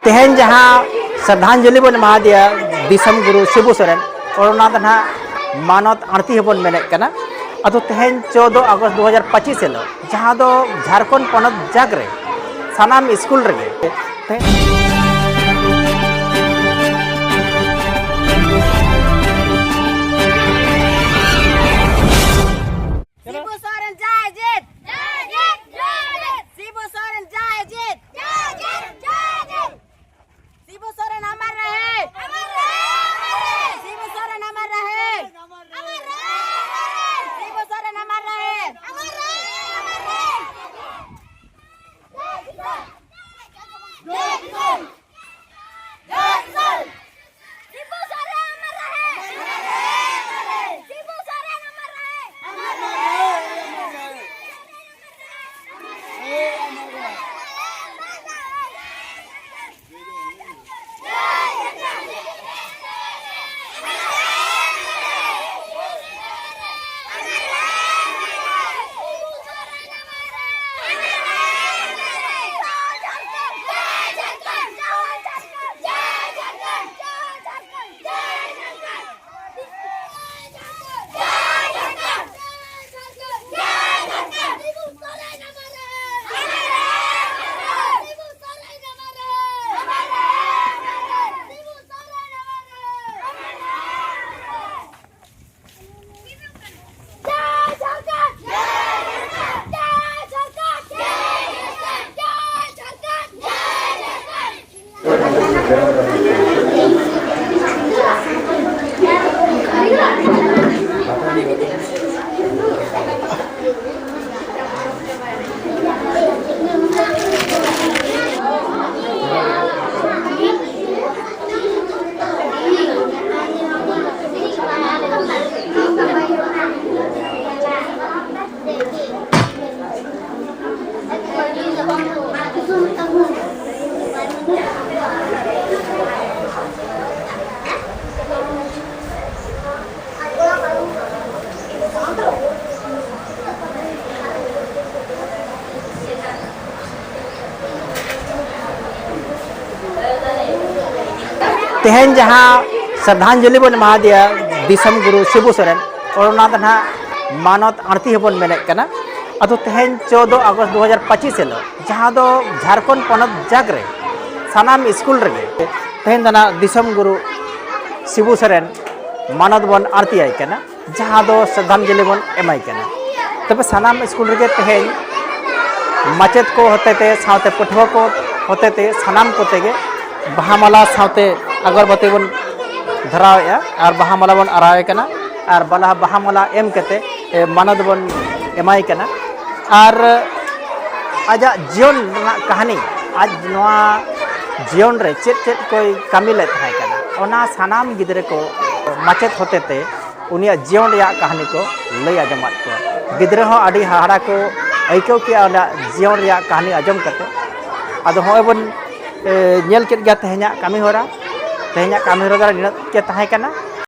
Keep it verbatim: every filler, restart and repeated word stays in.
ᱛᱮᱦᱮᱧ ᱡᱟᱦᱟᱸ ᱥᱨᱟᱫᱷᱟᱧᱡᱚᱞᱤ ᱵᱚᱱ ᱮᱢᱟᱫᱮᱭᱟ ᱫᱤᱥᱚᱢ ᱜᱩᱨᱩ ᱥᱤᱵᱩ ᱥᱚᱨᱮᱱ, ᱚᱱᱟ ᱫᱚ ᱱᱟᱦᱟᱜ ᱢᱟᱱᱚᱛ ᱟᱬᱛᱤ ᱦᱚᱸᱵᱚᱱ ᱢᱮᱱᱮᱫ ᱠᱟᱱᱟ᱾ ᱟᱫᱚ ᱛᱮᱦᱮᱧ ᱪᱳᱫᱚ ᱟᱜᱚᱥᱴ ᱫᱩ ᱦᱟᱡᱟᱨ ᱯᱚᱸᱪᱤᱥ ᱦᱤᱞᱳᱜ, ᱡᱟᱦᱟᱸ ᱫᱚ ᱡᱷᱟᱲᱠᱷᱚᱸᱰ ᱯᱚᱱᱚᱛ ᱡᱟᱠ ᱨᱮ ᱥᱟᱱᱟᱢ ᱥᱠᱩᱞ ᱨᱮᱜᱮ ᱛᱮᱦᱮᱧ ᱥᱤᱵᱩ ᱥᱚᱨᱮᱱ ᱡᱟᱭ ᱡᱤᱛ! ᱡᱟᱭ ᱡᱤᱛ! ᱡᱟᱭ ᱡᱤᱛ! ᱥᱤᱵᱩ ᱥᱚᱨᱮᱱ ᱡᱟᱭ ᱡᱤᱛ! ᱡᱟᱭ ᱡᱤᱛ! ᱡᱟᱭ ᱡᱤᱛ! ᱥᱤᱵᱩ ᱥᱚᱨᱮᱱ ᱟᱢᱟᱨ ᱨᱟᱦᱮ! ᱟᱢᱟᱨ ᱨᱟᱦᱮ! ᱥᱤᱵᱩ ᱥᱚᱨᱮᱱ ᱟᱢᱟᱨ ᱨᱟᱦᱮ! ᱟᱢᱟᱨ ᱨᱟᱦᱮ! ᱥᱤᱵᱩ ᱥᱚᱨᱮᱱ ᱟᱢᱟᱨ ᱨᱟᱦᱮ! ᱟᱢᱟᱨ ᱨᱟᱦᱮ! ᱟᱢᱟᱨ ᱨᱟᱦᱮ! ᱡᱟᱭ ᱠᱤᱥᱟᱱ! ᱡᱟᱭ ᱠᱤᱥᱟᱱ! ᱡᱟᱭ ᱠᱤᱥᱟᱱ! ᱥᱤᱵᱩ ᱥᱚᱨᱮᱱ ᱟᱢᱟᱨ ᱨᱟᱦᱮ! ᱥᱤᱵᱩ ᱥᱚᱨᱮᱱ ᱟᱢᱟᱨ ᱨᱟᱦᱮ! ᱛᱮᱦᱮᱧ ᱡᱟᱦᱟᱸ ᱥᱨᱟᱫᱷᱟᱧᱡᱚᱞᱤ ᱵᱚᱱ ᱮᱢᱟᱫᱮᱭᱟ ᱫᱤᱥᱚᱢ ᱜᱩᱨᱩ ᱥᱤᱵᱩ ᱥᱚᱨᱮᱱ, ᱚᱱᱟ ᱫᱚ ᱱᱟᱦᱟᱜ ᱢᱟᱱᱚᱛ ᱟᱬᱛᱤ ᱦᱚᱸᱵᱚᱱ ᱢᱮᱱᱮᱫ ᱠᱟᱱᱟ᱾ ᱟᱫᱚ ᱛᱮᱦᱮᱧ ᱪᱳᱫᱚ ᱟᱜᱚᱥᱴ ᱫᱩ ᱦᱟᱡᱟᱨ ᱯᱚᱸᱪᱤᱥ ᱦᱤᱞᱳᱜ, ᱡᱟᱦᱟᱸ ᱫᱚ ᱡᱷᱟᱲᱠᱷᱚᱸᱰ ᱯᱚᱱᱚᱛ ᱡᱟᱠ ᱨᱮ ᱥᱟᱱᱟᱢ ᱥᱠᱩᱞ ᱨᱮᱜᱮ ᱛᱮᱦᱮᱧ ᱫᱚ ᱱᱟᱦᱟᱜ ᱫᱤᱥᱚᱢ ᱜᱩᱨᱩ ᱥᱤᱵᱩ ᱥᱚᱨᱮᱱ ᱢᱟᱱᱚᱛ ᱵᱚᱱ ᱟᱬᱛᱤᱭᱟᱭ ᱠᱟᱱᱟ, ᱡᱟᱦᱟᱸ ᱫᱚ ᱥᱨᱟᱫᱷᱟᱧᱡᱚᱞᱤ ᱵᱚᱱ ᱮᱢᱟᱭ ᱠᱟᱱᱟ᱾ ᱛᱚᱵᱮ ᱥᱟᱱᱟᱢ ᱥᱠᱩᱞ ᱨᱮᱜᱮ ᱛᱮᱦᱮᱧ ᱢᱟᱪᱮᱫ ᱠᱚ ᱦᱚᱛᱮᱛᱮ, ᱥᱟᱶᱛᱮ ᱯᱟᱹᱴᱷᱩᱣᱟᱹ ᱠᱚ ᱦᱚᱛᱮᱛᱮ, ᱥᱟᱱᱟᱢ ᱠᱚᱛᱮ ᱜᱮ ᱵᱟᱦᱟ ᱢᱟᱞᱟ ᱥᱟᱶᱛᱮ ᱟᱜᱚᱨᱵᱟᱹᱛᱤ ᱵᱚᱱ ᱫᱷᱚᱨᱟᱣᱮᱫᱼᱟ ᱟᱨ ᱵᱟᱦᱟ ᱢᱟᱞᱟ ᱵᱚᱱ ᱟᱨᱟᱣᱮ ᱠᱟᱱᱟ᱾ ᱟᱨ ᱵᱟᱞᱟ ᱵᱟᱦᱟ ᱢᱟᱞᱟ ᱮᱢ ᱠᱟᱛᱮ, ᱮ, ᱢᱟᱱᱚᱛ ᱵᱚᱱ ᱮᱢᱟᱭ ᱠᱟᱱᱟ᱾ ᱟᱨ ᱟᱡᱟᱜ ᱡᱤᱭᱚᱱ ᱨᱮᱱᱟᱜ ᱠᱟᱹᱦᱱᱤ, ᱟᱡ ᱱᱚᱣᱟ ᱡᱤᱭᱚᱱ ᱨᱮ ᱪᱮᱫ ᱪᱮᱫ ᱠᱚᱭ ᱠᱟᱹᱢᱤ ᱞᱮᱫ ᱛᱟᱦᱮᱸ ᱠᱟᱱᱟ, ᱚᱱᱟ ᱥᱟᱱᱟᱢ ᱜᱤᱫᱽᱨᱟᱹ ᱠᱚ ᱢᱟᱪᱮᱫ ᱦᱚᱛᱮᱛᱮ ᱩᱱᱤᱭᱟᱜ ᱡᱤᱭᱚᱱ ᱨᱮᱭᱟᱜ ᱠᱟᱹᱦᱱᱤ ᱠᱚ ᱞᱟᱹᱭ ᱟᱸᱡᱚᱢᱟᱫ ᱠᱚᱣᱟ᱾ ᱜᱤᱫᱽᱨᱟᱹ ᱦᱚᱸ ᱟᱹᱰᱤ ᱦᱟᱦᱟᱲᱟ ᱠᱚ ᱟᱹᱭᱠᱟᱹᱣ ᱠᱮᱜᱼᱟ ᱚᱱᱟ ᱡᱤᱭᱚᱱ ᱨᱮᱭᱟᱜ ᱠᱟᱹᱦᱱᱤ ᱟᱸᱡᱚᱢ ᱠᱟᱛᱮ᱾ ᱟᱫᱚ ᱦᱚᱸᱜᱼᱚᱭ ᱵᱚᱱ, ᱮ, ᱧᱮᱞ ᱠᱮᱫ ᱜᱮᱭᱟ ᱛᱮᱦᱮᱧᱟᱜ ᱠᱟᱹᱢᱤ ᱦᱚᱨᱟ, ᱛᱮᱦᱮᱧᱟᱜ ᱠᱟᱹᱢᱤ ᱦᱚᱨᱟ ᱫᱚ ᱱᱤᱱᱟᱹᱜ ᱜᱮ ᱛᱟᱦᱮᱸ ᱠᱟᱱᱟ᱾